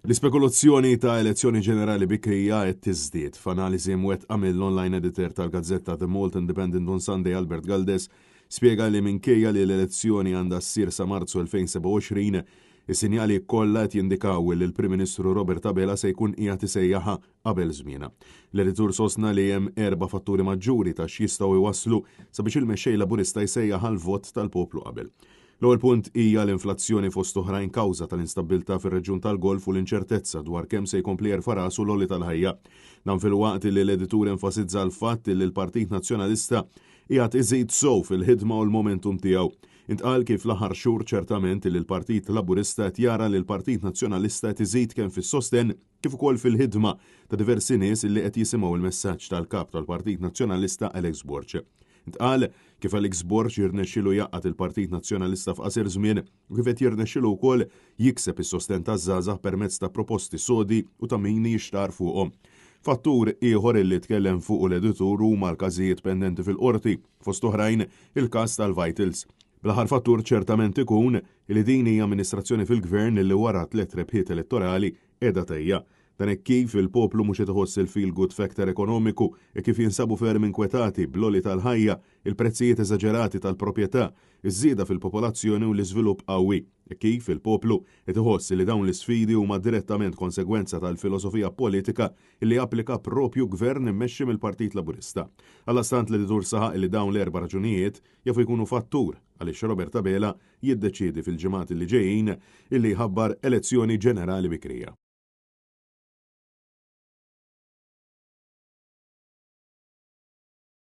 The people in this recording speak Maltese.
L-ispekulazzjoni ta' elezzjoni ġenerali bikrija qed tiżdied. F'analiżi mwettqa mill-online editor tal-gazzetta The Malta Independent on Sunday Albert Galdes spjega li minkejja li l-elezzjoni għandha ssir sa Marzu 2027, is-sinjali kollha qed jindikaw li l-Prim Ministru Robert Abela se jkun qiegħed isejjaħha qabel żmienha. L-editur sostna li hemm erba' fatturi maġġuri ta' x'jistgħu jwasslu sabiex il-mexxej Laburista jsejjaħ għall-vot tal-poplu qabel. L-ewwel punt hija l-inflazzjoni fost oħrajn kawża tal-instabbiltà fir-reġjun tal-Golf u l-inċertezza dwar kemm se jkompli jerfa' rasu l-għoli tal-ħajja. Dan filwaqt li l-editur enfasizza l-fatt li l-Partit Nazzjonalista qiegħed iżid sew fil-ħidma u l-momentum tiegħu. Intqal kif l-aħħar xhur ċertament li l-Partit Laburista qed jara li l-Partit Nazzjonalista qed iżid kemm fis-sostenn kif ukoll fil-ħidma ta' diversi nies li qed jisimgħu l-messaġġ tal-Kap tal-Partit Nazzjonalista Alex Borg. Intqal kif Alex Borg jirnexxilu jgħaqqad il-Partit Nazzjonalista f'qasir żmien u kif qed jirnexxilu wkoll jikseb is-sostenn taż-żgħażagħ permezz ta' proposti sodi u ta' min jixtarr fuqhom. Fattur ieħor illi tkellem fuqu l-editur huma l-każijiet pendenti fil-Qorti, fost oħrajn il-każ tal-Vitals. Bl-aħħar fattur ċertament ikun li din hija amministrazzjoni fil-Gvern li wara tlett rebħiet elettorali qiegħda tgħejja. Dan hekk kif il-poplu mhux qed iħoss il-feel good factor ekonomiku hekk kif jinsabu ferm inkwetati bl-għoli tal-ħajja, il-prezzijiet eżaġerati tal-proprjetà, iż-żieda fil-popolazzjoni u l-iżvilupp qawwi. Hekk kif il-poplu qed iħoss li dawn l-isfidi huma direttament konsegwenza tal-filosofija politika li applika propju Gvern immexxi mill-Partit Laburista. Għaldaqstant l-editur saħaq li dawn l-erba' raġunijiet jafu jkunu fattur għaliex Robert Abela jiddeċiedi fil-ġimgħat li ġejjin illi jħabbar elezzjoni ġenerali bikrija.